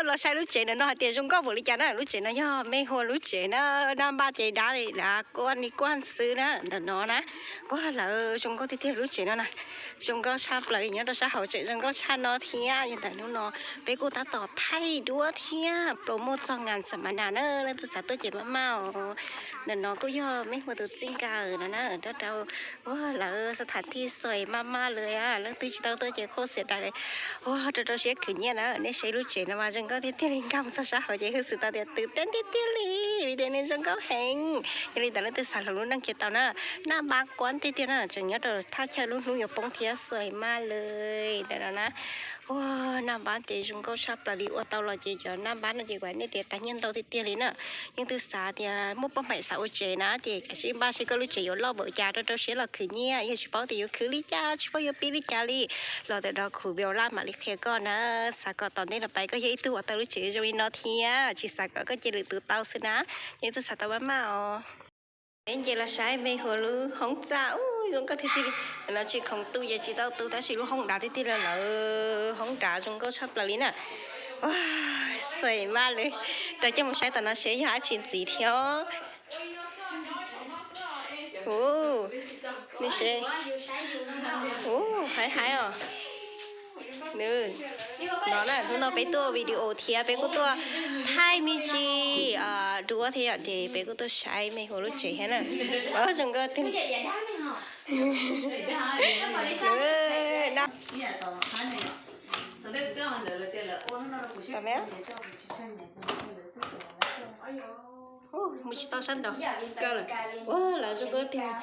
Los saib lub tsev ntawm no hais tias zoo nkauj npaum li cas na. Lub tsev no yog Mej Hua lub tsev na, nab npab ces dab li dav kuaj li kuaj xwb na ntawm no na. Ua lawv zoo nkauj tiag tiag lub tsev no na. Zoo nkauj tshaj plaws li, nyob rau sab hauv tseem zoo nkauj tshaj no thiab. Yog ntawm hnub no peb kuj tab tom thaij duab thiab promo txog nkas xam ma nas na, leej twg xav tuaj ces maj maj os. Ntawm no kuj yog Mej Hua tus txij nkawm no na, rau rau ua lawv xab tham thij xuaim maj maj li, leej twg tsis tau tuaj ces khuj xiam dais li. Ua rau rau siab khwv nyiaj na, nej saib lub tsev no mas zoo nkauj tiag tiag li, nkag mus txog sab hauv ces hwj xwm tau tias twv teeb tiag tiag li, vim tias nws zoo nkauj heev. Yog li ntawd leej twg xav hloov lub neej ces tau na, nab npab kuaj tiag tiag na, tseem nyob rau thaj chaw lub hnub yuav poob thiab xuaim maj li ntawm no na. Ua nab npab ces zoo nkauj tshaj plaws li, ua tau los ces cov nab npab no ces kuv hais nej tias tas nyiaj ntau tiag tiag li na. Leej twg xav tias muaj poj niam xav ua tsev na ces kav tsij npaj seb koj lub tsev yuav loj npaum cas, rau rau siab los khwv nyiaj, yog tsis paub tias yuav khwv li cas, tsis paub yuav pib li cas li, los ntawm no kuv Viola mam li qhia koj na. Xav kom tom ntej no pais koj yog ib tug uas tau lub tsev zoo li no thiab, tsis xav kom koj cia lwm tus tau xwb na. Leej twg xav tau maj maj os. Peb nce los saib Mej Hua lub hoob txaj, ub, zoo nkauj tiag tiag li. No tsis khoom tu ces tsis tau tu tab sis lub hoob dav tiag tiag li, lawv hoob dav zoo nkauj tshaj plaws li na. Xuaim maj li. Rau coj mus saib tom no seb yog dab tsi ntxiv thiab. Ub, nej seb. Ub, haib haib os. Nws, no na, hnub no peb tuaj video thiab peb kuj tuaj thaij me ntsis duab thiab yom, ces peb kuj tuaj saib Mej Hua lub tsev thiab na. Zoo nkauj tiag. Mus tsis tau sab nraud kawg lawm. Ua lawv zoo nkauj tiag.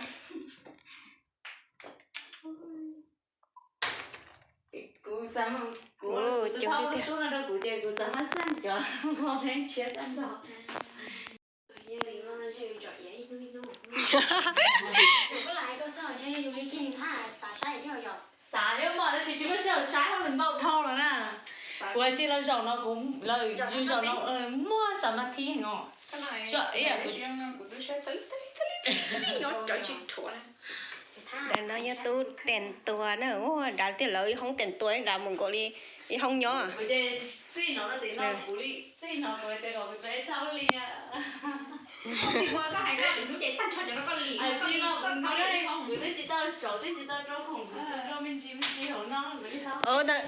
Coob tiag tiag. Xav thiab mas tab sis tsis muaj sij hawm saib hauj lwm ntau dhau lawm na. Kuv hais tsis los zaum no kuv lawm zaum no muaj xav mas thib heev os. Tso ib yam kuv Ntawm no yog tub teem tuas na, ua dav tiag, lawv ib hoob teem tuas dav mus nkaus li ib hoob nyob. Txij no no kuv li, txij no kuv tias kom kuv tau ib thaj li. Kuv twb tsis tau tsauv, twb tsis tau rau khoom, kuv tsuas rau me ntsis me ntsis hauv no.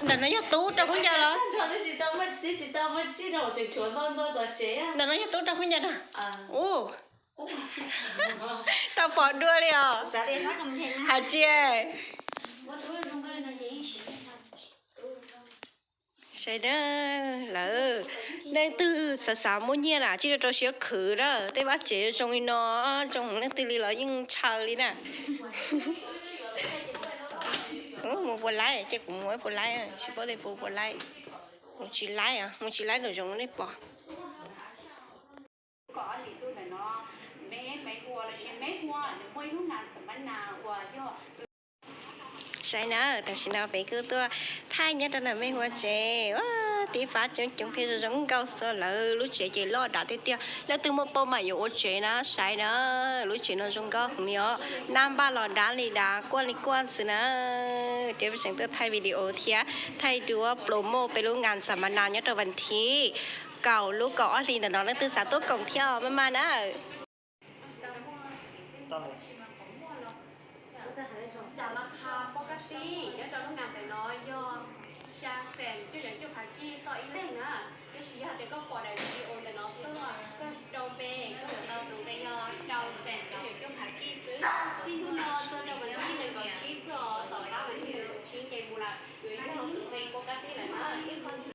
Ntawm no yog tub rau khaub ncaws los? Twb tsis tau, twb tsis tau muaj tsij rau, tseem tshuav ntau ntau tom tsev. Ntawm no yog tub rau khaub ncaws na. Ub, tau pom dua li os. Hais tsis, saib na, lawv, leej twg xav xav muaj nyiaj na, tsis rau rau siab khwv na, tej vaj tsev zoo li no, zoo leej twg li los yeej ntshaw li na. Mus puas laib, ces kuv mus puas laib, tsis paub tej puas puas laib. Mus tsis laib, mus tsis laib nram zoov nej pom. Saib na, tam sim no peb kuj tuaj thaij nyob rau ntawm Mej Hua tsev, tib fab coob coob thiab zoo nkauj xwb, lawv lub tsev ces loj dav tiag tiag. Leej twg muaj poj niam yuav ua tsev na, saib na, lub tsev no zoo nkauj heev li os, nab npab los dav li dav, kuaj li kuaj xwb na. Ces peb tseem tuaj thaij video thiab thaij duab promo peb lub nkas xam ma nas nyob rau vas thib kaum lub kaum ob hlis ntawm no, leej twg xav tuaj koom thiab maj maj na. Cas las kha poj kab tib nyob rau lub nkas ntawm no yog xya xees cuaj caum cuaj phav kij toj ib leeg na. Tab sis yog hais tias koj pom daim video ntawm no tuaj, koj rau npe, koj yuav tau tus npe yog rau xees cuaj caum cuaj phav kij xwb. Txij hnub no txog rau vas thib nees nkaum tsib xwb os, tom qab vas thib nees nkaum tsib nce mus lawm yuav yog tus npe poj kab tib lawm na. Ib qho